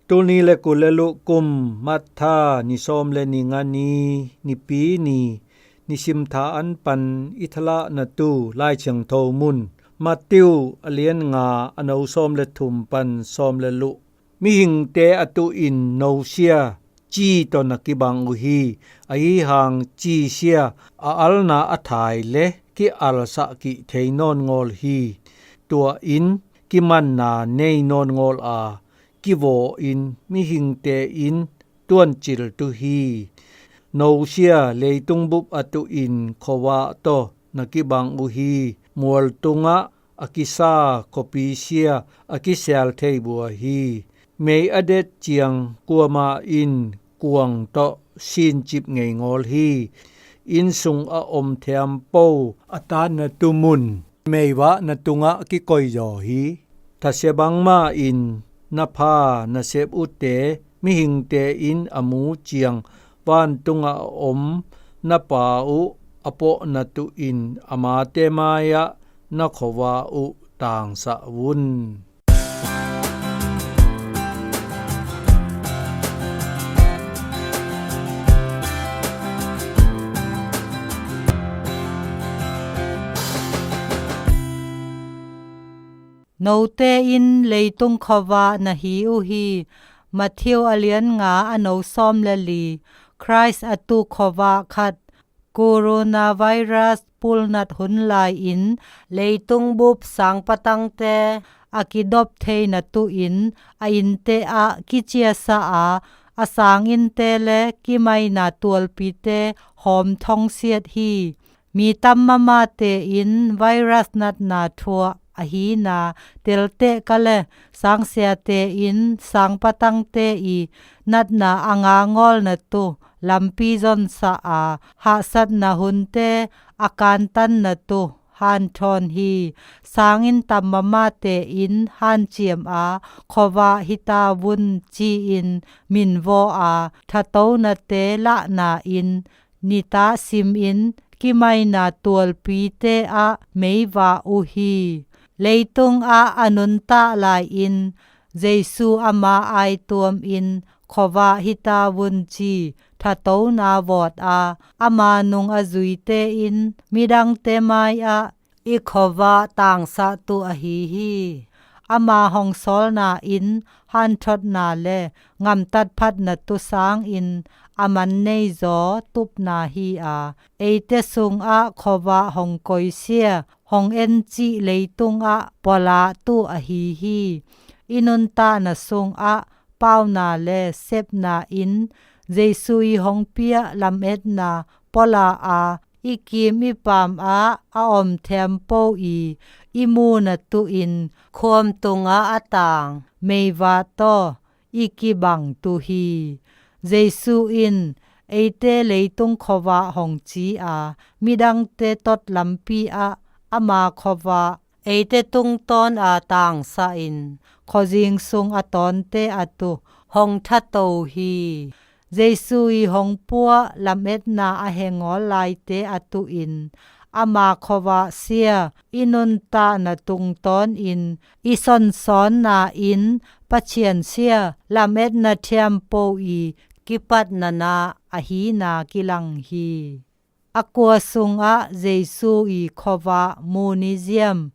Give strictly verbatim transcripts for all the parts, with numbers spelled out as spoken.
Tulni le kul le luh kum March tha ni sawm le ni nga ni, Nipi ni, nisim tha an pan i thalahna tu Lai Thiangtho mun, Matthew a lian nga, a no sawm le thum pan sawm le luh. Mihingte a tuh in nosia ci tawh na kibang uh hi. Ahi hang ci sia a alna a thai le ki-alsah kih thei nawn ngawl hi. Tua in kimanna nei nawn ngawl a, kivaw in mihingte in tuancil tu hi. Nosia leitung bup a tuh in khuavah tawh na kibang uh hi. Mual tungah a kisa khuapi sia a kisial thei bua hi. Mei a det ciang kuamah in kuang tawh sincip ngei ngawl hi. Inn sung a om thiampo a tatna tu mun meivahna tungah kikoizaw hi. Thasia bangmah in na pha na sep uhte mihingte in a mu ciang vantungah a om na Pa uh a pawhna tuh in amate mai-ah na khuavah uh tangsah un. Note in leitung khuavah na hi uh hi. Matthew a lian nga, a no sawm le li. Khrist a tuh khuavah khat. Coronavirus pulnat hun lai-in leitung bup sangpatangte a kidop theina tuh in a innte ah kiciasa a, a sanginnte le kimaina tualpite hawm thongsiat hi. Mi tam mamate in virus natna thuah ahina telteh ka le, sangsiate in sangpatangte i natna a ngangawlna tuh lampi zonsah a, hahsatna hunte a kantanna tuh hanthawn hi. Sanginn tam mamate in hanciam a, khuavah hita vun ci-in minvaw a, thatonate lahna in nitah simin kimaina tualpite ah meivah uh hi. Leitung ah a nuntak lai-in Jesu ama aituamin khuavah hita vun ci thatona vawt a, ama nung a zuite in midangte mai-ah i khuavah tangsah tuh ahi hi. Ama hong sawlna in hanthotna le ngamtat phatna tuh sangin a man neizaw tupna hi a, eite sungah khuavah hong koisia, hong en cih leitung ah pualah tuh ahi hi. I nuntakna sungah pauna le sepna in Jesu i hong piah lametna pualah a, i kim i pam ah a om thiampo i, i muna tuh in khuam tungah a tang meivah tawh i kibang tuh hi. Jesu in eite leitung khuavah hong ci a, midangte tot lampi ah ama khuavah eite tungtawn a tangsahin khuazing sung a tawnte a tuh hong thato hi. Jesu i hong puah lametna a hengawl laite a tuh in ama khuavah sia i nuntakna tungtawnin i sonsawnna in Pathian sia lametna thiampo i kipatna na ahina kilang hi. A kua sungah Jesu i khuavah mu ni ziam?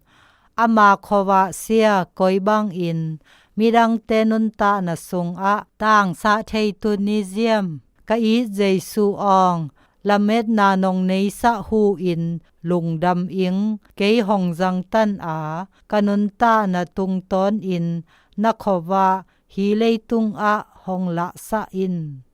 Ama khuavah sia koi bangin midangte nuntakna sungah tangsah thei tuh ni ziam? Ka it Jesu awng, lametna nong neisah hu in lungdam ing. Kei hong zangtan a, ka nuntakna tungtawnin na khuavah hih leitung ah hong lahsah in.